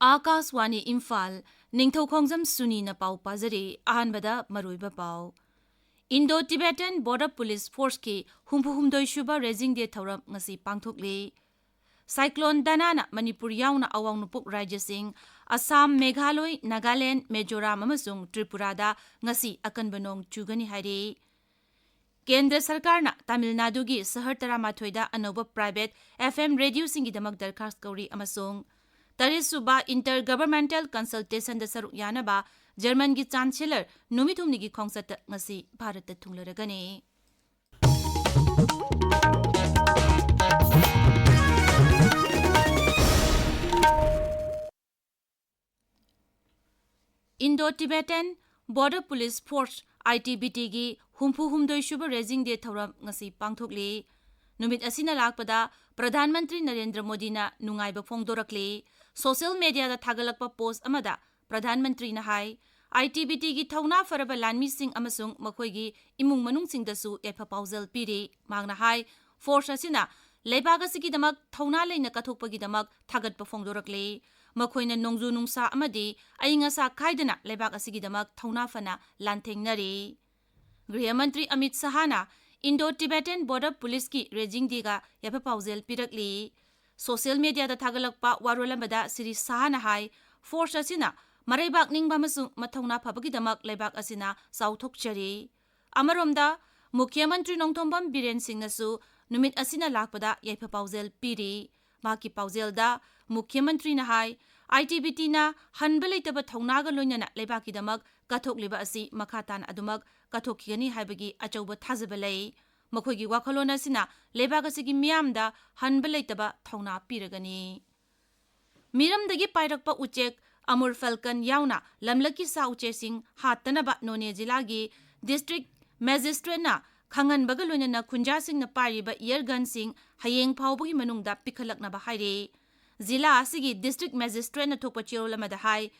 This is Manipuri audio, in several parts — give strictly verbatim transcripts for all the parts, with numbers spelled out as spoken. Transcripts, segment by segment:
ꯑꯥꯀꯥꯁꯋꯥꯅꯤ ꯏꯝꯐꯥꯜ, ꯅꯤꯡꯊꯧꯈꯣꯡꯖꯝ ꯁꯨꯅꯤꯅ ꯄꯥꯎ ꯄꯥꯖꯔꯤ꯫ ꯑꯍꯥꯟꯕꯗ ꯃꯔꯨꯑꯣꯏꯕ ꯄꯥꯎ꯫ Indo-Tibetan Border Police Forceꯀꯤ ꯍꯨꯝꯐꯨ ꯍꯨꯝꯗꯣꯏ ꯁꯨꯕ Raising Day ꯊꯧꯔꯝ ꯉꯁꯤ ꯄꯥꯡꯊꯣꯛꯂꯤ꯫ Cyclone ꯗꯥꯅꯥꯅ ꯃꯅꯤꯄꯨꯔ ꯌꯥꯎꯅ ꯑꯋꯥꯡ ꯅꯣꯡꯄꯣꯛ ꯔꯥꯖ꯭ꯌꯁꯤꯡ ꯑꯁꯥꯝ, ꯃꯦꯘꯥꯂꯣꯏ, ꯅꯥꯒꯥꯂꯦꯟꯗ, ꯃꯤꯖꯣꯔꯥꯝ ꯑꯃꯁꯨꯡ ꯇ꯭ꯔꯤꯄꯨꯔꯥꯗ ꯉꯁꯤ ꯑꯀꯟꯕ ꯅꯣꯡ ꯆꯨꯒꯅꯤ ꯍꯥꯏꯔꯤ꯫ ꯀꯦꯟꯗ꯭ꯔ ꯁꯔꯀꯥꯔꯅ ꯇꯥꯃꯤꯜ ꯅꯥꯗꯨꯒꯤ ꯁꯍꯔ ꯇꯔꯥꯃꯥꯊꯣꯏꯗ ꯑꯅꯧꯕ private F M radioꯁꯤꯡꯒꯤꯗꯃꯛ ꯗꯔꯈꯥꯁ ꯀꯧꯔꯤ ꯑꯃꯁꯨꯡ ꯇꯔꯦꯠꯁꯨꯕ Inter-Governmental Consultationꯗ ꯁꯔꯨꯛ ꯌꯥꯅꯕ ꯖꯔꯃꯟꯒꯤ Chancellor ꯅꯨꯃꯤꯠ ꯍꯨꯝꯅꯤꯒꯤ ꯈꯣꯡꯆꯠꯇ ꯉꯁꯤ ꯚꯥꯔꯠꯇ ꯊꯨꯡꯂꯔꯒꯅꯤ꯫ Indo-Tibetan Border Police Force, I T B Tꯒꯤ ꯍꯨꯝꯐꯨ ꯍꯨꯝꯗꯣꯏ ꯁꯨꯕ Raising Day ꯊꯧꯔꯝ ꯉꯁꯤ ꯄꯥꯡꯊꯣꯛꯂꯤ꯫ ꯅꯨꯃꯤꯠ ꯑꯁꯤꯅ ꯂꯥꯛꯄꯗ ꯄ꯭ꯔꯙꯥꯟ ꯃꯟꯇ꯭ꯔꯤ ꯅꯔꯦꯟꯗ꯭ꯔ ꯃꯣꯗꯤꯅ ꯅꯨꯡꯉꯥꯏꯕ ꯐꯣꯡꯗꯣꯔꯛꯂꯤ꯫ Social mediaꯗ ꯊꯥꯒꯠꯂꯛꯄ post ꯑꯃꯗ ꯄ꯭ꯔꯙꯥꯟ ꯃꯟꯇ꯭ꯔꯤꯅ ꯍꯥꯏ, I T B Tꯒꯤ ꯊꯧꯅꯥ ꯐꯔꯕ ꯂꯥꯟꯃꯤꯁꯤꯡ ꯑꯃꯁꯨꯡ ꯃꯈꯣꯏꯒꯤ ꯏꯃꯨꯡ ꯃꯅꯨꯡꯁꯤꯡꯗꯁꯨ ꯌꯥꯏꯐ ꯄꯥꯎꯖꯦꯜ ꯄꯤꯔꯤ꯫ ꯃꯍꯥꯛꯅ ꯍꯥꯏ, force ꯑꯁꯤꯅ ꯂꯩꯕꯥꯛ ꯑꯁꯤꯒꯤꯗꯃꯛ ꯊꯧꯅꯥ ꯂꯩꯅ ꯀꯠꯊꯣꯛꯄꯒꯤꯗꯃꯛ ꯊꯥꯒꯠꯄ ꯐꯣꯡꯗꯣꯔꯛꯂꯤ꯫ ꯃꯈꯣꯏꯅ ꯅꯣꯡꯖꯨ ꯅꯨꯡꯁꯥ ꯑꯃꯗꯤ ꯑꯏꯪ ꯑꯁꯥ ꯈꯥꯏꯗꯅ ꯂꯩꯕꯥꯛ ꯑꯁꯤꯒꯤꯗꯃꯛ ꯊꯧꯅꯥ ꯐꯅ ꯂꯥꯟꯊꯦꯡꯅꯔꯤ꯫ ꯒ꯭ꯔꯤꯍ ꯃꯟꯇ꯭ꯔꯤ ꯑꯃꯤꯠ ꯁꯍꯥꯅ Indo-Tibetan Border Policeꯀꯤ Raising Dayꯒ ꯌꯥꯏꯐ ꯄꯥꯎꯖꯦꯜ ꯄꯤꯔꯛꯂꯤ꯫ Social mediaꯗ ꯊꯥꯒꯠꯂꯛꯄ ꯋꯥꯔꯣꯜ ꯑꯃꯗ ꯁ꯭ꯔꯤ ꯁꯍꯥꯅ ꯍꯥꯏ, force ꯑꯁꯤꯅ ꯃꯔꯩꯕꯥꯛ ꯅꯤꯡꯕ ꯑꯃꯁꯨꯡ ꯃꯊꯧꯅꯥ ꯐꯕꯒꯤꯗꯃꯛ ꯂꯩꯕꯥꯛ ꯑꯁꯤꯅ ꯆꯥꯎꯊꯣꯛꯆꯔꯤ꯫ ꯑꯃꯔꯣꯝꯗ, ꯃꯨꯈ꯭ꯌ ꯃꯟꯇ꯭ꯔꯤ ꯅꯣꯡꯊꯣꯝꯕꯝ ꯕꯤꯔꯦꯟ ꯁꯤꯡꯅꯁꯨ ꯅꯨꯃꯤꯠ ꯑꯁꯤꯅ ꯂꯥꯛꯄꯗ ꯌꯥꯏꯐ ꯄꯥꯎꯖꯦꯜ ꯄꯤꯔꯤ꯫ ꯃꯍꯥꯛꯀꯤ ꯄꯥꯎꯖꯦꯜꯗ ꯃꯨꯈ꯭ꯌ ꯃꯟꯇ꯭ꯔꯤꯅ ꯍꯥꯏ, I T B Tꯅ ꯍꯟꯕ ꯂꯩꯇꯕ ꯊꯧꯅꯥꯒ ꯂꯣꯏꯅꯅ ꯂꯩꯕꯥꯛꯀꯤꯗꯃꯛ ꯀꯠꯊꯣꯛꯂꯤꯕ ꯑꯁꯤ ꯃꯈꯥ ꯇꯥꯅ ꯑꯗꯨꯃꯛ ꯀꯠꯊꯣꯛꯈꯤꯒꯅꯤ ꯍꯥꯏꯕꯒꯤ ꯑꯆꯧꯕ ꯊꯥꯖꯕ ꯂꯩ꯫ ꯃꯈꯣꯏꯒꯤ ꯋꯥꯈꯜꯂꯣꯟ ꯑꯁꯤꯅ ꯂꯩꯕꯥꯛ ꯑꯁꯤꯒꯤ ꯃꯤꯌꯥꯝꯗ ꯍꯟꯕ ꯂꯩꯇꯕ ꯊꯧꯅꯥ ꯄꯤꯔꯒꯅꯤ꯫ ꯃꯤꯔꯝꯗꯒꯤ ꯄꯥꯏꯔꯛꯄ ꯎꯆꯦꯛ ꯑꯃꯨꯔ ꯐꯦꯜꯀꯟ ꯌꯥꯎꯅ ꯂꯝꯂꯛꯀꯤ ꯁꯥ ꯎꯆꯦꯛꯁꯤꯡ ꯍꯥꯠꯇꯅꯕ ꯅꯣꯅꯦ ꯖꯤꯂꯥꯒꯤ district magistrateꯅ ꯈꯪꯍꯟꯕꯒ ꯂꯣꯏꯅꯅ ꯈꯨꯟꯖꯥꯁꯤꯡꯅ ꯄꯥꯏꯔꯤꯕ air gunꯁꯤꯡ ꯍꯌꯦꯡ ꯐꯥꯎꯕꯒꯤ ꯃꯅꯨꯡꯗ ꯄꯤꯈꯠꯂꯛꯅꯕ ꯍꯥꯏꯔꯦ꯫ ꯖꯤꯂꯥ ꯑꯁꯤꯒꯤ district magistrateꯅ ꯊꯣꯛꯄ ꯆꯦꯔꯣꯜ ꯑꯃꯗ ꯍꯥꯏ,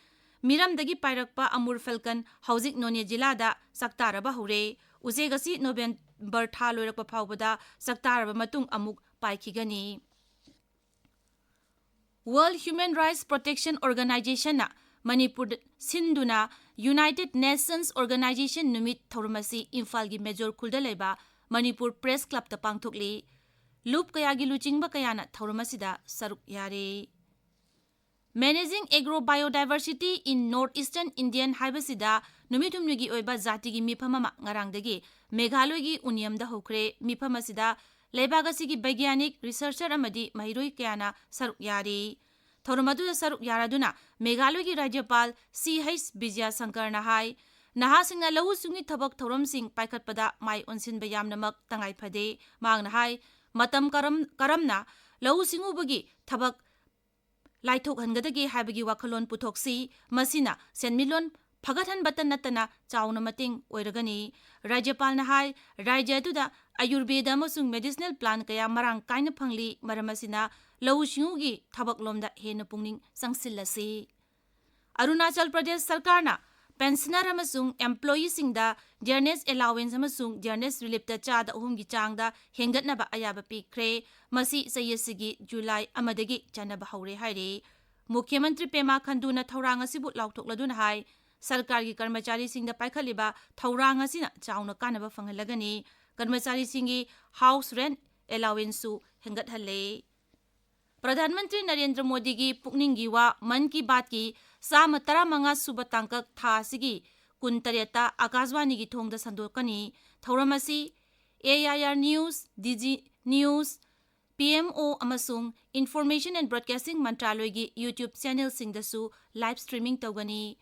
ꯃꯤꯔꯝꯗꯒꯤ ꯄꯥꯏꯔꯛꯄ ꯑꯃꯨꯔ ꯐꯦꯜꯀꯟ ꯍꯧꯖꯤꯛ ꯅꯣꯅꯦ ꯖꯤꯂꯥꯗ ꯆꯥꯛꯇꯥꯔꯕ ꯍꯧꯔꯦ꯫ ꯎꯆꯦꯛ ꯑꯁꯤ ꯅꯣꯕꯦꯝꯕꯔ ꯊꯥ ꯂꯣꯏꯔꯛꯄ ꯐꯥꯎꯕꯗ ꯆꯥꯛꯇꯥꯔꯕ ꯃꯇꯨꯡ ꯑꯃꯨꯛ ꯄꯥꯏꯈꯤꯒꯅꯤ꯫ World Human Rights Protection Organizationꯅ ꯃꯅꯤꯄꯨꯔꯗ ꯁꯤꯟꯗꯨꯅ United Nations Organization ꯅꯨꯃꯤꯠ ꯊꯧꯔꯝ ꯑꯁꯤ ꯏꯝꯐꯥꯜꯒꯤ ꯃꯦꯖꯣꯔ ꯈꯨꯜꯗ ꯂꯩꯕ ꯃꯅꯤꯄꯨꯔ ꯄ꯭ꯔꯦꯁ ꯀ꯭ꯂꯕꯇ ꯄꯥꯡꯊꯣꯛꯂꯤ꯫ ꯂꯨꯞ ꯀꯌꯥꯒꯤ ꯂꯨꯆꯤꯡꯕ ꯀꯌꯥꯅ ꯊꯧꯔꯝ ꯑꯁꯤꯗ ꯁꯔꯨꯛ ꯌꯥꯔꯤ꯫ Managing Agro Biodiversity in North Eastern Indian ꯍꯥꯏꯕꯁꯤꯗ ꯅꯨꯃꯤꯠ ꯍꯨꯝꯅꯤꯒꯤ ꯑꯣꯏꯕ ꯖꯥꯇꯤꯒꯤ ꯃꯤꯐꯝ ꯑꯃ ꯉꯔꯥꯡꯗꯒꯤ ꯃꯦꯘꯥꯂꯣꯏꯒꯤ ꯎꯅꯤꯌꯝꯗ ꯍꯧꯈ꯭ꯔꯦ꯫ ꯃꯤꯐꯝ ꯑꯁꯤꯗ ꯂꯩꯕꯥꯛ ꯑꯁꯤꯒꯤ ꯕꯩꯒ꯭ꯌꯥꯅꯤꯛ, ꯔꯤꯁꯔꯆꯔ ꯑꯃꯗꯤ ꯃꯍꯩꯔꯣꯏ ꯀꯌꯥꯅ ꯁꯔꯨꯛ ꯌꯥꯔꯤ꯫ ꯊꯧꯔꯝ ꯑꯗꯨꯗ ꯁꯔꯨꯛ ꯌꯥꯔꯗꯨꯅ ꯃꯦꯘꯥꯂꯣꯏꯒꯤ ꯔꯥꯖ꯭ꯌꯄꯥꯜ ꯁꯤ ꯍꯩꯆ ꯕꯤꯖꯌꯁꯪꯀꯔꯅ ꯍꯥꯏ, ꯅꯍꯥꯁꯤꯡꯅ ꯂꯧꯎ ꯁꯤꯡꯎꯒꯤ ꯊꯕꯛ ꯊꯧꯔꯝꯁꯤꯡ ꯄꯥꯏꯈꯠꯄꯗ ꯃꯥꯏ ꯑꯣꯟꯁꯤꯟꯕ ꯌꯥꯝꯅꯃꯛ ꯇꯉꯥꯏ ꯐꯗꯦ꯫ ꯃꯍꯥꯛꯅ ꯍꯥꯏ, ꯃꯇꯝ ꯀꯔꯝ, ꯀꯔꯝꯅ ꯂꯧꯎ ꯁꯤꯡꯎꯕꯒꯤ ꯊꯕꯛ ꯂꯥꯏꯊꯣꯛꯍꯟꯒꯗꯒꯦ ꯍꯥꯏꯕꯒꯤ ꯋꯥꯈꯜꯂꯣꯟ ꯄꯨꯊꯣꯛꯁꯤ꯫ ꯃꯁꯤꯅ ꯁꯦꯟꯃꯤꯠꯂꯣꯟ ꯐꯒꯠꯍꯟꯕꯇ ꯅꯠꯇꯅ ꯆꯥꯎꯅ ꯃꯇꯦꯡ ꯑꯣꯏꯔꯒꯅꯤ꯫ ꯔꯥꯖ꯭ꯌꯄꯥꯜꯅ ꯍꯥꯏ, ꯔꯥꯖ꯭ꯌ ꯑꯗꯨꯗ ꯑꯌꯨꯔꯕꯦꯗ ꯑꯃꯁꯨꯡ ꯃꯦꯗꯤꯁꯅꯦꯜ ꯄ꯭ꯂꯥꯟ ꯀꯌꯥ ꯃꯔꯥꯡ ꯀꯥꯏꯅ ꯐꯪꯂꯤ, ꯃꯔꯝ ꯑꯁꯤꯅ ꯂꯧꯎ ꯁꯤꯡꯎꯒꯤ ꯊꯕꯛꯂꯣꯝꯗ ꯍꯦꯟꯅ ꯄꯨꯛꯅꯤꯡ ꯆꯪꯁꯤꯜꯂꯁꯤ꯫ ꯑꯔꯨꯅꯥꯆꯜ ꯄ꯭ꯔꯗꯦꯁ ꯁꯔꯀꯥꯔꯅ ꯄꯦꯟꯁꯅꯔ ꯑꯃꯁꯨꯡ ꯑꯦꯝꯄ꯭ꯂꯣꯌꯤꯁꯤꯡꯗ ꯗꯤꯌꯔꯅꯦꯁ ꯑꯦꯂꯥꯋꯦꯟꯁ ꯑꯃꯁꯨꯡ ꯗꯤꯌꯔꯅꯦꯁ ꯔꯤꯂꯤꯐꯇ ꯆꯥꯗ ꯑꯍꯨꯝꯒꯤ ꯆꯥꯡꯗ ꯍꯦꯟꯒꯠꯅꯕ ꯑꯌꯥꯕ ꯄꯤꯈ꯭ꯔꯦ꯫ ꯃꯁꯤ ꯆꯍꯤ ꯑꯁꯤꯒꯤ ꯖꯨꯂꯥꯏ ꯑꯃꯗꯒꯤ ꯆꯠꯅꯕ ꯍꯧꯔꯦ ꯍꯥꯏꯔꯤ꯫ ꯃꯨꯈ꯭ꯌ ꯃꯟꯇ꯭ꯔꯤ ꯄꯦꯃꯥ ꯈꯟꯗꯨꯅ ꯊꯧꯔꯥꯡ ꯑꯁꯤꯕꯨ ꯂꯥꯎꯊꯣꯛꯂꯗꯨꯅ ꯍꯥꯏ, ꯁꯔꯀꯥꯔꯒꯤ ꯀꯔꯃꯆꯥꯔꯤꯁꯤꯡꯗ ꯄꯥꯏꯈꯠꯂꯤꯕ ꯊꯧꯔꯥꯡ ꯑꯁꯤꯅ ꯆꯥꯎꯅ ꯀꯥꯟꯅꯕ ꯐꯪꯍꯜꯂꯒꯅꯤ꯫ ꯀꯔꯃꯆꯥꯔꯤꯁꯤꯡꯒꯤ ꯍꯥꯎꯁ ꯔꯦꯟꯠ ꯑꯦꯂꯥꯋꯦꯟꯁꯁꯨ ꯍꯦꯟꯒꯠꯍꯜꯂꯦ꯫ ꯄ꯭ꯔꯙꯥꯟ ꯃꯟꯇ꯭ꯔꯤ ꯅꯔꯦꯟꯗ꯭ꯔ ꯃꯣꯗꯤꯒꯤ ꯄꯨꯛꯅꯤꯡꯒꯤ ꯋꯥ ꯃꯟ ꯀꯤ ꯕꯥꯠꯀꯤ ꯆꯥꯝꯃ ꯇꯔꯥꯃꯉꯥ ꯁꯨꯕ ꯇꯥꯡꯀꯛ ꯊꯥ ꯑꯁꯤꯒꯤ ꯀꯨꯟꯇꯔꯦꯠꯇ ꯑꯥꯀꯥꯁꯕꯥꯅꯤꯒꯤ ꯊꯣꯡꯗ ꯁꯟꯗꯣꯛꯀꯅꯤ꯫ ꯊꯧꯔꯝ ꯑꯁꯤ A I R news, D G news, P M O ꯑꯃꯁꯨꯡ Information and Broadcasting ꯃꯟꯇ꯭ꯔꯥꯂꯣꯏꯒꯤ YouTube ꯆꯦꯅꯦꯜꯁꯤꯡꯗꯁꯨ ꯂꯥꯏꯚ ꯁ꯭ꯇ꯭ꯔꯤꯃꯤꯡ ꯇꯧꯒꯅꯤ꯫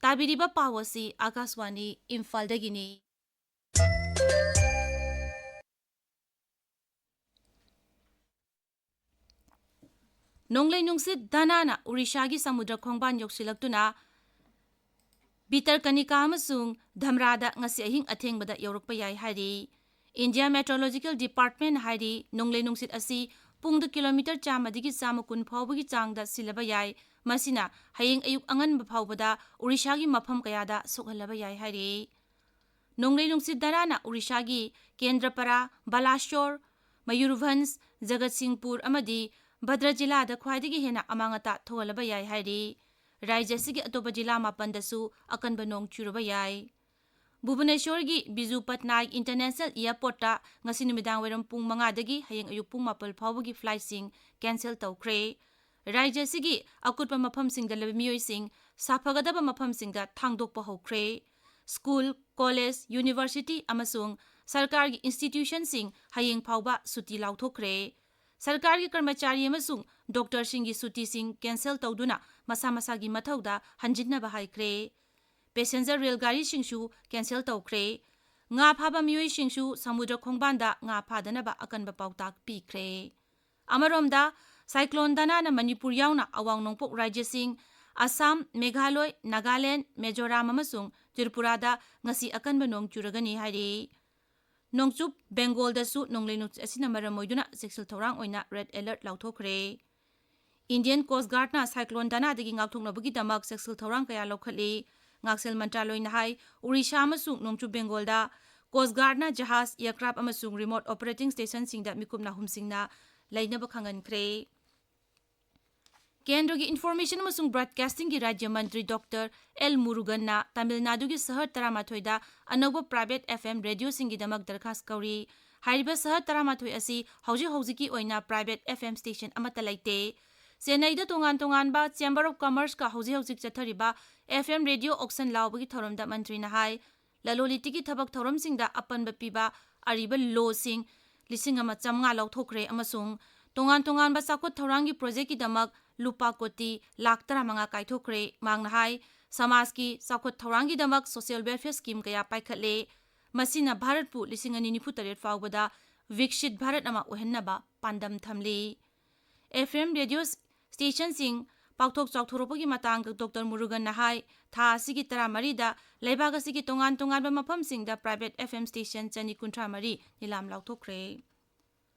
ꯇꯥꯕꯤꯔꯤꯕ ꯄꯥꯎ ꯑꯁꯤ ꯑꯥꯀꯥꯁꯕꯥꯅꯤ ꯏꯝꯐꯥꯜꯗꯒꯤꯅꯤ꯫ ꯅꯣꯡꯂꯩ ꯅꯨꯡꯁꯤꯠ ꯗꯥꯅꯥꯅ ꯎꯔꯤꯁꯥꯒꯤ ꯁꯃꯨꯗ꯭ꯔ ꯈꯣꯡꯕꯥꯟ ꯌꯧꯁꯤꯜꯂꯛꯇꯨꯅ ꯚꯤꯇꯔꯀꯅꯤꯀꯥ ꯑꯃꯁꯨꯡ ꯙꯝꯔꯥꯗ ꯉꯁꯤ ꯑꯍꯤꯡ ꯑꯊꯦꯡꯕꯗ ꯌꯧꯔꯛꯄ ꯌꯥꯏ ꯍꯥꯏꯔꯤ꯫ ꯏꯟꯗꯤꯌꯥ ꯃꯦꯇ꯭ꯔꯣꯂꯣꯖꯤꯀꯦꯜ ꯗꯤꯄꯥꯔꯠꯃꯦꯟꯠ ꯍꯥꯏꯔꯤ, ꯅꯣꯡꯂꯩ ꯅꯨꯡꯁꯤꯠ ꯑꯁꯤ ꯄꯨꯡꯗ ꯀꯤꯂꯣꯃꯤꯇꯔ ꯆꯥꯝꯃꯗꯒꯤ ꯆꯥꯝꯃ ꯀꯨꯟ ꯐꯥꯎꯕꯒꯤ ꯆꯥꯡꯗ ꯁꯤꯜꯂꯕ ꯌꯥꯏ꯫ ꯃꯁꯤꯅ ꯍꯌꯦꯡ ꯑꯌꯨꯛ ꯑꯉꯟꯕ ꯐꯥꯎꯕꯗ ꯎꯔꯤꯁꯥꯒꯤ ꯃꯐꯝ ꯀꯌꯥꯗ ꯁꯣꯛꯍꯜꯂꯕ ꯌꯥꯏ ꯍꯥꯏꯔꯤ꯫ ꯅꯣꯡꯂꯩ ꯅꯨꯡꯁꯤꯠ ꯗꯥꯅꯥꯅ ꯎꯔꯤꯁꯥꯒꯤ ꯀꯦꯟꯗ꯭ꯔꯄꯥꯔꯥ, ꯕꯥꯂꯥꯁꯣꯔ, ꯃꯌꯨꯔꯚꯟꯖ, ꯖꯒꯠꯁꯤꯡꯄꯨꯔ ꯑꯃꯗꯤ ꯚꯗ꯭ꯔ ꯖꯤꯂꯥꯗ ꯈ꯭ꯋꯥꯏꯗꯒꯤ ꯍꯦꯟꯅ ꯑꯃꯥꯡ ꯑꯇꯥ ꯊꯣꯛꯍꯜꯂꯕ ꯌꯥꯏ ꯍꯥꯏꯔꯤ꯫ ꯔꯥꯖ꯭ꯌ ꯑꯁꯤꯒꯤ ꯑꯇꯣꯞꯄ ꯖꯤꯂꯥ ꯃꯥꯄꯟꯗꯁꯨ ꯑꯀꯟꯕ ꯅꯣꯡ ꯆꯨꯔꯕ ꯌꯥꯏ꯫ ꯚꯨꯕꯅꯦꯁ꯭ꯋꯔꯒꯤ ꯕꯤꯖꯨ ꯄꯠꯅꯥꯏꯛ ꯏꯟꯇꯔꯅꯦꯁꯅꯦꯜ ꯑꯦꯌꯔꯄꯣꯔꯠꯇ ꯉꯁꯤ ꯅꯨꯃꯤꯗꯥꯡ ꯋꯥꯏꯔꯝ ꯄꯨꯡ ꯃꯉꯥꯗꯒꯤ ꯍꯌꯦꯡ ꯑꯌꯨꯛ ꯄꯨꯡ ꯃꯥꯄꯜ ꯐꯥꯎꯕꯒꯤ ꯐ꯭ꯂꯥꯏꯠꯁꯤꯡ ꯀꯦꯟꯁꯦꯜ ꯇꯧꯈ꯭ꯔꯦ꯫ ꯔꯥꯖ꯭ꯌ ꯑꯁꯤꯒꯤ ꯑꯀꯨꯠꯄ ꯃꯐꯝꯁꯤꯡꯗ ꯂꯩꯕ ꯃꯤꯑꯣꯏꯁꯤꯡ ꯁꯥꯐꯒꯗꯕ ꯃꯐꯝꯁꯤꯡꯗ ꯊꯥꯡꯗꯣꯛꯄ ꯍꯧꯈ꯭ꯔꯦ꯫ ꯁ꯭ꯀꯨꯜ, ꯀꯣꯂꯦꯖ, ꯌꯨꯅꯤꯚꯔꯁꯤꯇꯤ ꯑꯃꯁꯨꯡ ꯁꯔꯀꯥꯔꯒꯤ ꯏꯟꯁꯇꯤꯇ꯭ꯌꯨꯁꯟꯁꯤꯡ ꯍꯌꯦꯡ ꯐꯥꯎꯕ ꯁꯨꯇꯤ ꯂꯥꯎꯊꯣꯛꯈ꯭ꯔꯦ꯫ ꯁꯔꯀꯥꯔꯒꯤ ꯀꯔꯃꯆꯥꯔꯤ ꯑꯃꯁꯨꯡ ꯗꯣꯛꯇꯔꯁꯤꯡꯒꯤ ꯁꯨꯇꯤꯁꯤꯡ ꯀꯦꯟꯁꯦꯜ ꯇꯧꯗꯨꯅ ꯃꯁꯥ ꯃꯁꯥꯒꯤ ꯃꯊꯧꯗ ꯍꯟꯖꯤꯟꯅꯕ ꯍꯥꯏꯈ꯭ꯔꯦ꯫ ꯄꯦꯁꯦꯟꯖꯔ ꯔꯦꯜ ꯒꯥꯔꯤꯁꯤꯡꯁꯨ ꯀꯦꯟꯁꯦꯜ ꯇꯧꯈ꯭ꯔꯦ꯫ ꯉꯥ ꯐꯥꯕ ꯃꯤꯑꯣꯏꯁꯤꯡꯁꯨ ꯁꯃꯨꯗ꯭ꯔ ꯈꯣꯡꯕꯥꯟꯗ ꯉꯥ ꯐꯥꯗꯅꯕ ꯑꯀꯟꯕ ꯄꯥꯎꯇꯥꯛ ꯄꯤꯈ꯭ꯔꯦ꯫ ꯑꯃꯔꯣꯝꯗ, ꯁꯥꯏꯀ꯭ꯂꯣꯟ ꯗꯥꯅꯥꯅ ꯃꯅꯤꯄꯨꯔ ꯌꯥꯎꯅ ꯑꯋꯥꯡ ꯅꯣꯡꯄꯣꯛ ꯔꯥꯖ꯭ꯌꯁꯤꯡ ꯑꯁꯥꯝ, ꯃꯦꯘꯥꯂꯣꯏ, ꯅꯥꯒꯥꯂꯦꯟ, ꯃꯤꯖꯣꯔꯥꯝ ꯑꯃꯁꯨꯡ ꯇ꯭ꯔꯤꯄꯨꯔꯥꯗ ꯉꯁꯤ ꯑꯀꯟꯕ ꯅꯣꯡ ꯆꯨꯔꯒꯅꯤ ꯍꯥꯏꯔꯤ꯫ ꯅꯣꯡꯆꯨꯞ ꯕꯦꯡꯒꯣꯜꯗꯁꯨ ꯅꯣꯡꯂꯩ ꯅꯨꯡꯁꯤꯠ ꯑꯁꯤꯅ ꯃꯔꯝ ꯑꯣꯏꯗꯨꯅ ꯆꯦꯛꯁꯤꯜ ꯊꯧꯔꯥꯡ ꯑꯣꯏꯅ ꯔꯦꯗ ꯑꯦꯂꯔꯠ ꯂꯥꯎꯊꯣꯛꯈ꯭ꯔꯦ꯫ ꯏꯟꯗꯤꯌꯟ ꯀꯣꯁ꯭ꯠ ꯒꯥꯔꯗꯅ ꯁꯥꯏꯀ꯭ꯂꯣꯟ ꯗꯥꯅꯥꯗꯒꯤ ꯉꯥꯛꯊꯣꯛꯅꯕꯒꯤꯗꯃꯛ ꯆꯦꯛꯁꯤꯜ ꯊꯧꯔꯥꯡ ꯀꯌꯥ ꯂꯧꯈꯠꯂꯤ꯫ ꯉꯥꯛꯁꯦꯜ ꯃꯟꯇ꯭ꯔꯥꯂꯣꯏꯅ ꯍꯥꯏ, ꯑꯣꯔꯤꯁꯥ ꯑꯃꯁꯨꯡ ꯅꯣꯡꯆꯨꯞ ꯕꯦꯡꯒꯣꯜꯗ ꯀꯣꯁ꯭ꯠ ꯒꯥꯔꯗꯅ ꯖꯍꯥꯖ, ꯑꯦꯌꯔꯀ꯭ꯔꯥꯐ ꯑꯃꯁꯨꯡ ꯔꯤꯃꯣꯠ ꯑꯣꯄꯔꯦꯇꯤꯡ ꯁ꯭ꯇꯦꯁꯟꯁꯤꯡꯗ ꯃꯤꯀꯨꯞ ꯅꯥꯍꯨꯝꯁꯤꯡꯅ ꯂꯩꯅꯕ ꯈꯪꯍꯟꯈ꯭ꯔꯦ꯫ ꯀꯦꯟꯗ꯭ꯔꯒꯤ ꯏꯟꯐꯣꯔꯃꯦꯁꯟ ꯑꯃꯁꯨꯡ ꯕ꯭ꯔꯣꯗꯀꯥꯁꯇꯤꯡꯒꯤ ꯔꯥꯖ꯭ꯌ ꯃꯟꯇ꯭ꯔꯤ ꯗꯣꯛꯇꯔ ꯑꯦꯜ ꯃꯨꯔꯨꯒꯟꯅ ꯇꯥꯃꯤꯜ ꯅꯥꯗꯨꯒꯤ ꯁꯍꯔ ꯇꯔꯥꯃꯥꯊꯣꯏꯗ ꯑꯅꯧꯕ ꯄ꯭ꯔꯥꯏꯚꯦꯠ ꯑꯦꯐ ꯑꯦꯝ ꯔꯦꯗꯤꯑꯣꯁꯤꯡꯒꯤꯗꯃꯛ ꯗꯔꯈꯥꯁ ꯀꯧꯔꯤ꯫ ꯍꯥꯏꯔꯤꯕ ꯁꯍꯔ ꯇꯔꯥꯃꯥꯊꯣꯏ ꯑꯁꯤ ꯍꯧꯖꯤꯛ ꯍꯧꯖꯤꯛꯀꯤ ꯑꯣꯏꯅ ꯄ꯭ꯔꯥꯏꯚꯦꯠ ꯑꯦꯐ ꯑꯦꯝ ꯁ꯭ꯇꯦꯁꯟ ꯑꯃꯠꯇ ꯂꯩꯇꯦ꯫ ꯆꯦꯟꯅꯩꯗ ꯇꯣꯉꯥꯟ ꯇꯣꯉꯥꯟꯕ ꯆꯦꯝꯕꯔ ꯑꯣꯐ ꯀꯃꯔꯁꯀ ꯍꯧꯖꯤꯛ ꯍꯧꯖꯤꯛ ꯆꯠꯊꯔꯤꯕ ꯑꯦꯐ ꯑꯦꯝ ꯔꯦꯗꯤꯑꯣ ꯑꯣꯛꯁꯟ ꯂꯥꯎꯕꯒꯤ ꯊꯧꯔꯝꯗ ꯃꯟꯇ꯭ꯔꯤꯅ ꯍꯥꯏ, ꯂꯂꯣꯟ ꯏꯇꯤꯛꯀꯤ ꯊꯕꯛ ꯊꯧꯔꯝꯁꯤꯡꯗ ꯑꯄꯟꯕ ꯄꯤꯕ ꯑꯔꯤꯕ ꯂꯣꯁꯤꯡ ꯂꯤꯁꯤꯡ ꯑꯃ ꯆꯥꯝꯃꯉꯥ ꯂꯧꯊꯣꯛꯈ꯭ꯔꯦ ꯑꯃꯁꯨꯡ ꯇꯣꯉꯥꯟ ꯇꯣꯉꯥꯟꯕ ꯆꯥꯎꯈꯠ ꯊꯧꯔꯥꯡꯒꯤ ꯄ꯭ꯔꯣꯖꯦꯛꯀꯤꯗꯃꯛ ꯂꯨꯄꯥ ꯀꯣꯇꯤ ꯂꯥꯈ ꯇꯔꯥꯃꯉꯥ ꯀꯥꯏꯊꯣꯛꯈ꯭ꯔꯦ꯫ ꯃꯍꯥꯛꯅ ꯍꯥꯏ, ꯁꯃꯥꯖꯀꯤ ꯆꯥꯎꯈꯠ ꯊꯧꯔꯥꯡꯒꯤꯗꯃꯛ ꯁꯣꯁꯤꯌꯦꯜ ꯋꯦꯜꯐꯤꯌꯔ ꯁ꯭ꯀꯤꯝ ꯀꯌꯥ ꯄꯥꯏꯈꯠꯂꯦ꯫ ꯃꯁꯤꯅ ꯚꯥꯔꯠꯄꯨ ꯂꯤꯁꯤꯡ ꯑꯅꯤ ꯅꯤꯐꯨ ꯇꯔꯦꯠ ꯐꯥꯎꯕꯗ ꯋꯤꯛꯁꯤꯠ ꯚꯥꯔꯠ ꯑꯃ ꯑꯣꯏꯍꯟꯅꯕ ꯄꯥꯟꯗꯝ ꯊꯝꯂꯤ꯫ ꯑꯦꯐ ꯑꯦꯝ ꯔꯦꯗꯤꯑꯣ ꯁ꯭ꯇꯦꯁꯟꯁꯤꯡ ꯄꯥꯛꯊꯣꯛ ꯆꯥꯎꯊꯣꯔꯛꯄꯒꯤ ꯃꯇꯥꯡꯗ ꯗꯣꯛꯇꯔ ꯃꯨꯔꯨꯒꯟꯅ ꯍꯥꯏ, ꯊꯥ ꯑꯁꯤꯒꯤ ꯇꯔꯥꯃꯔꯤꯗ ꯂꯩꯕꯥꯛ ꯑꯁꯤꯒꯤ ꯇꯣꯉꯥꯟ ꯇꯣꯉꯥꯟꯕ ꯃꯐꯝꯁꯤꯡꯗ ꯄ꯭ꯔꯥꯏꯚꯦꯠ ꯑꯦꯐ ꯑꯦꯝ ꯁ꯭ꯇꯦꯁꯟ ꯆꯅꯤ ꯀꯨꯟꯊ꯭ꯔꯥ ꯃꯔꯤ ꯅꯤꯂꯥꯝ ꯂꯥꯎꯊꯣꯛꯈ꯭ꯔꯦ꯫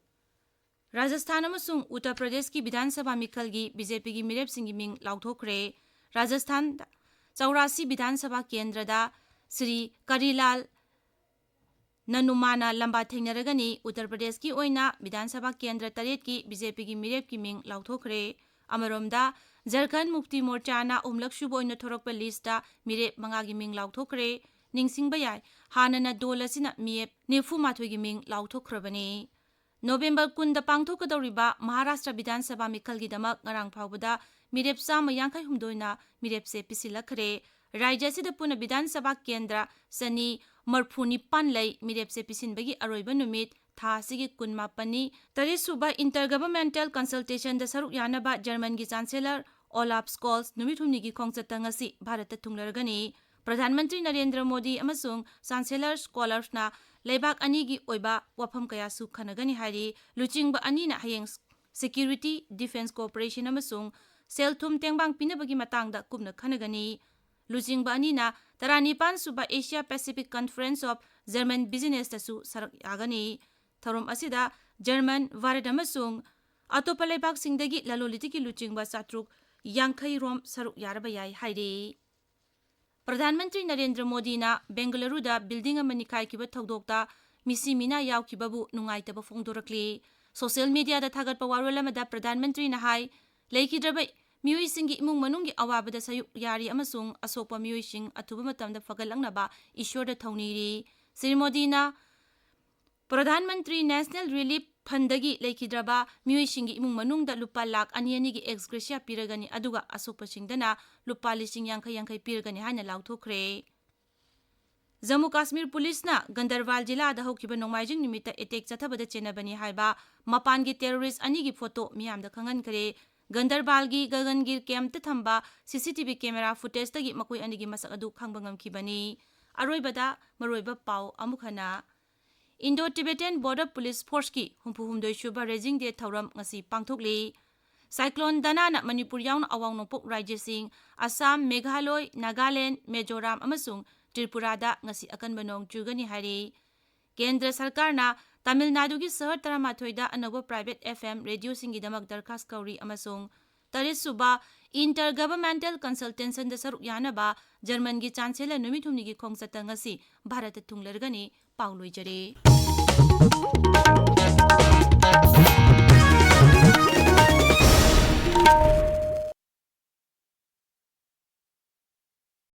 ꯔꯥꯖꯁꯊꯥꯟ ꯑꯃꯁꯨꯡ ꯎꯠꯇꯔ ꯄ꯭ꯔꯗꯦꯁꯀꯤ ꯕꯤꯙꯥꯟ ꯁꯚꯥ ꯃꯤꯈꯜꯒꯤ ꯕꯤ ꯖꯦ ꯄꯤꯒꯤ ꯃꯤꯔꯦꯞꯁꯤꯡꯒꯤ ꯃꯤꯡ ꯂꯥꯎꯊꯣꯛꯈ꯭ꯔꯦ꯫ ꯔꯥꯖꯁꯊꯥꯟꯗ ꯆꯧꯔꯥꯁꯤ ꯕꯤꯙꯥꯟ ꯁꯚꯥ ꯀꯦꯟꯗ꯭ꯔꯗ ꯁ꯭ꯔꯤ ꯀꯔꯤꯂꯥꯜ ꯅꯅꯨꯃꯥꯅ ꯂꯝꯕꯥ ꯊꯦꯡꯅꯔꯒꯅꯤ꯫ ꯎꯠꯇꯔ ꯄ꯭ꯔꯗꯦꯁꯀꯤ ꯑꯣꯏꯅ ꯕꯤꯙꯥꯟ ꯁꯚꯥ ꯀꯦꯟꯗ꯭ꯔ ꯇꯔꯦꯠꯀꯤ ꯕꯤ ꯖꯦ ꯄꯤꯒꯤ ꯃꯤꯔꯦꯞꯀꯤ ꯃꯤꯡ ꯂꯥꯎꯊꯣꯛꯈ꯭ꯔꯦ꯫ ꯑꯃꯔꯣꯝꯗ, ꯖꯔꯈꯟ ꯃꯨꯛꯇꯤ ꯃꯣꯔꯆꯥꯅ ꯑꯍꯨꯝꯂꯛ ꯁꯨꯕ ꯑꯣꯏꯅ ꯊꯣꯔꯛꯄ ꯂꯤꯁꯇ ꯃꯤꯔꯦꯞ ꯃꯉꯥꯒꯤ ꯃꯤꯡ ꯂꯥꯎꯊꯣꯛꯈ꯭ꯔꯦ꯫ ꯅꯤꯡꯁꯤꯡꯕ ꯌꯥꯏ, ꯍꯥꯟꯅꯅ ꯗꯣꯜ ꯑꯁꯤꯅ ꯃꯤꯔꯦꯞ ꯅꯤꯐꯨ ꯃꯥꯊꯣꯏꯒꯤ ꯃꯤꯡ ꯂꯥꯎꯊꯣꯛꯈ꯭ꯔꯕꯅꯤ꯫ ꯅꯣꯕꯦꯝꯕꯔ ꯀꯨꯟꯗ ꯄꯥꯡꯊꯣꯛꯀꯗꯧꯔꯤꯕ ꯃꯍꯥꯔꯥꯁꯇ꯭ꯔ ꯕꯤꯙꯥꯟ ꯁꯚꯥ ꯃꯤꯈꯜꯒꯤꯗꯃꯛ ꯉꯔꯥꯡ ꯐꯥꯎꯕꯗ ꯃꯤꯔꯦꯞ ꯆꯥꯝꯃ ꯌꯥꯡꯈꯩ ꯍꯨꯝꯗꯣꯏꯅ ꯃꯤꯔꯦꯞꯁꯦ ꯄꯤꯁꯤꯜꯂꯛꯈ꯭ꯔꯦ꯫ ꯔꯥꯖ꯭ꯌ ꯑꯁꯤꯗ ꯄꯨꯟꯅ ꯕꯤꯙꯥꯟ ꯁꯚꯥ ꯀꯦꯟꯗ꯭ꯔ ꯆꯅꯤ ꯃꯔꯐꯨ ꯅꯤꯄꯥꯟ ꯂꯩ꯫ ꯃꯤꯔꯦꯞꯁꯦ ꯄꯤꯁꯤꯟꯕꯒꯤ ꯑꯔꯣꯏꯕ ꯅꯨꯃꯤꯠ ꯊꯥ ꯑꯁꯤꯒꯤ ꯀꯨꯟꯃꯥꯄꯟꯅꯤ꯫ ꯇꯔꯦꯠ ꯁꯨꯕ Intergovernmental Consultationꯗ ꯁꯔꯨꯛ ꯌꯥꯅꯕ ꯖꯔꯃꯟꯒꯤ ꯆꯥꯟꯁꯦꯂꯔ ꯑꯣꯂꯥꯐ ꯁ꯭ꯀꯣꯜꯁ ꯅꯨꯃꯤꯠ ꯍꯨꯝꯅꯤꯒꯤ ꯈꯣꯡꯆꯠꯇ ꯉꯁꯤ ꯚꯥꯔꯠꯇ ꯊꯨꯡꯂꯔꯒꯅꯤ꯫ ꯄ꯭ꯔꯙꯥꯟ ꯃꯟꯇ꯭ꯔꯤ ꯅꯔꯦꯟꯗ꯭ꯔ ꯃꯣꯗꯤ ꯑꯃꯁꯨꯡ ꯆꯥꯟꯁꯦꯂꯔ ꯁ꯭ꯀꯣꯂꯔꯁꯅ ꯂꯩꯕꯥꯛ ꯑꯅꯤꯒꯤ ꯑꯣꯏꯕ ꯋꯥꯐꯝ ꯀꯌꯥꯁꯨ ꯈꯟꯅꯒꯅꯤ ꯍꯥꯏꯔꯤ꯫ ꯂꯨꯆꯤꯡꯕ ꯑꯅꯤꯅ ꯍꯌꯦꯡ security, defence cooperation ꯑꯃꯁꯨꯡ ꯁꯦꯜ ꯊꯨꯝ ꯇꯦꯡꯕꯥꯡ ꯄꯤꯅꯕꯒꯤ ꯃꯇꯥꯡꯗ ꯀꯨꯞꯅ ꯈꯟꯅꯒꯅꯤ꯫ ꯂꯨꯆꯤꯡꯕ ꯑꯅꯤꯅ ꯇꯔꯥꯅꯤꯄꯥꯟ ꯁꯨꯕ Asia Pacific Conference of German Businessꯇꯁꯨ ꯁꯔꯨꯛ ꯌꯥꯒꯅꯤ꯫ ꯊꯧꯔꯝ ꯑꯁꯤꯗ ꯖꯔꯃꯟ, ꯚꯥꯔꯠ ꯑꯃꯁꯨꯡ ꯑꯇꯣꯞꯄ ꯂꯩꯕꯥꯛꯁꯤꯡꯗꯒꯤ ꯂꯂꯣꯟ ꯏꯇꯤꯛꯀꯤ ꯂꯨꯆꯤꯡꯕ ꯆꯥꯇ꯭ꯔꯨꯛ ꯌꯥꯡꯈꯩ ꯔꯣꯝ ꯁꯔꯨꯛ ꯌꯥꯔꯕ ꯌꯥꯏ ꯍꯥꯏꯔꯤ꯫ ꯄ꯭ꯔꯙꯥꯟ ꯃꯟꯇ꯭ꯔꯤ ꯅꯔꯦꯟꯗ꯭ꯔ ꯃꯣꯗꯤꯅ ꯕꯦꯡꯒꯂꯨꯔꯨꯗ building ꯑꯃ ꯅꯤꯈꯥꯏꯈꯤꯕ ꯊꯧꯗꯣꯛꯇ ꯃꯤꯁꯤ ꯃꯤꯅꯥ ꯌꯥꯎꯈꯤꯕꯕꯨ ꯅꯨꯡꯉꯥꯏꯇꯕ ꯐꯣꯡꯗꯣꯔꯛꯂꯤ꯫ Social mediaꯗ ꯊꯥꯒꯠꯄ ꯋꯥꯔꯣꯜ ꯑꯃꯗ ꯄ꯭ꯔꯙꯥꯟ ꯃꯟꯇ꯭ꯔꯤꯅ ꯍꯥꯏ, ꯂꯩꯈꯤꯗ꯭ꯔꯕ ꯃꯤꯑꯣꯏꯁꯤꯡꯒꯤ ꯏꯃꯨꯡ ꯃꯅꯨꯡꯒꯤ ꯑꯋꯥꯕꯗ ꯁꯔꯨꯛ ꯌꯥꯔꯤ ꯑꯃꯁꯨꯡ ꯑꯁꯣꯛꯄ ꯃꯤꯑꯣꯏꯁꯤꯡ ꯑꯊꯨꯕ ꯃꯇꯝꯗ ꯐꯒꯠꯂꯛꯅꯕ ꯏꯁ꯭ꯋꯔꯗ ꯊꯧꯅꯤꯔꯤ꯫ ꯁ꯭ꯔꯤ ꯃꯣꯗꯤꯅ ꯄ꯭ꯔꯙꯥꯟ ꯃꯟꯇ꯭ꯔꯤ National Relief Fundꯗꯒꯤ ꯂꯩꯈꯤꯗ꯭ꯔꯕ ꯃꯤꯑꯣꯏꯁꯤꯡꯒꯤ ꯏꯃꯨꯡ ꯃꯅꯨꯡꯗ ꯂꯨꯄꯥ ꯂꯥꯈ ꯑꯅꯤ ꯑꯅꯤꯒꯤ ex gratia ꯄꯤꯔꯒꯅꯤ, ꯑꯗꯨꯒ ꯑꯁꯣꯛꯄꯁꯤꯡꯗꯅ ꯂꯨꯄꯥ ꯂꯤꯁꯤꯡ ꯌꯥꯡꯈꯩ ꯌꯥꯡꯈꯩ ꯄꯤꯔꯒꯅꯤ ꯍꯥꯏꯅ ꯂꯥꯎꯊꯣꯛꯈ꯭ꯔꯦ꯫ ꯖꯝꯃꯨ ꯀꯥꯁꯃꯤꯔ ꯄꯨꯂꯤꯁꯅ ꯒꯟꯗꯔꯕꯥꯜ ꯖꯤꯂꯥꯗ ꯍꯧꯈꯤꯕ ꯅꯣꯡꯃꯥꯏꯖꯤꯡ ꯅꯨꯃꯤꯠꯇ attack ꯆꯠꯊꯕꯗ ꯆꯦꯟꯅꯕꯅꯤ ꯍꯥꯏꯕ ꯃꯄꯥꯟꯒꯤ terrorist ꯑꯅꯤꯒꯤ photo ꯃꯤꯌꯥꯝꯗ ꯈꯪꯍꯟꯈ꯭ꯔꯦ꯫ ꯒꯟꯗꯔꯕꯥꯜꯒꯤ ꯒꯒꯟꯒꯤꯔ campꯇ ꯊꯝꯕ C C T V camera footageꯇꯒꯤ ꯃꯈꯣꯏ ꯑꯅꯤꯒꯤ ꯃꯁꯛ ꯑꯗꯨ ꯈꯪꯕ ꯉꯝꯈꯤꯕꯅꯤ꯫ ꯑꯔꯣꯏꯕꯗ ꯃꯔꯨꯑꯣꯏꯕ ꯄꯥꯎ ꯑꯃꯨꯛ ꯍꯟꯅ꯫ Indo-Tibetan Border Police Forceꯀꯤ ꯍꯨꯝꯐꯨ ꯍꯨꯝꯗꯣꯏ ꯁꯨꯕ Raising Day ꯊꯧꯔꯝ ꯉꯁꯤ ꯄꯥꯡꯊꯣꯛꯂꯤ꯫ Cyclone ꯗꯅꯥꯅ ꯃꯅꯤꯄꯨꯔ ꯌꯥꯎꯅ ꯑꯋꯥꯡ ꯅꯣꯡꯄꯣꯛ ꯔꯥꯖ꯭ꯌꯁꯤꯡ ꯑꯁꯥꯝ, ꯃꯦꯘꯥꯂꯣꯏ, ꯅꯥꯒꯥꯂꯦꯟ, ꯃꯤꯖꯣꯔꯥꯝ ꯑꯃꯁꯨꯡ ꯇ꯭ꯔꯤꯄꯨꯔꯥꯗ ꯉꯁꯤ ꯑꯀꯟꯕ ꯅꯣꯡ ꯆꯨꯒꯅꯤ ꯍꯥꯏꯔꯤ꯫ ꯀꯦꯟꯗ꯭ꯔ ꯁꯔꯀꯥꯔꯅ ꯇꯥꯃꯤꯜ ꯅꯥꯗꯨꯒꯤ ꯁꯍꯔ ꯇꯔꯥꯃꯥꯊꯣꯏꯗ ꯑꯅꯧꯕ private F M radioꯁꯤꯡꯒꯤꯗꯃꯛ ꯗꯔꯈꯥꯁ ꯀꯧꯔꯤ ꯑꯃꯁꯨꯡ ꯇꯔꯦꯠ ꯁꯨꯕ Intergovernmental Consultationꯗ ꯁꯔꯨꯛ ꯌꯥꯅꯕ ꯖꯔꯃꯟꯒꯤ Chancellor ꯅꯨꯃꯤꯠ ꯍꯨꯝꯅꯤꯒꯤ ꯈꯣꯡꯆꯠꯇ ꯉꯁꯤ ꯚꯥꯔꯠꯇ ꯊꯨꯡꯂꯔꯒꯅꯤ꯫ ꯄꯥꯎ ꯂꯣꯏꯖꯔꯦ꯫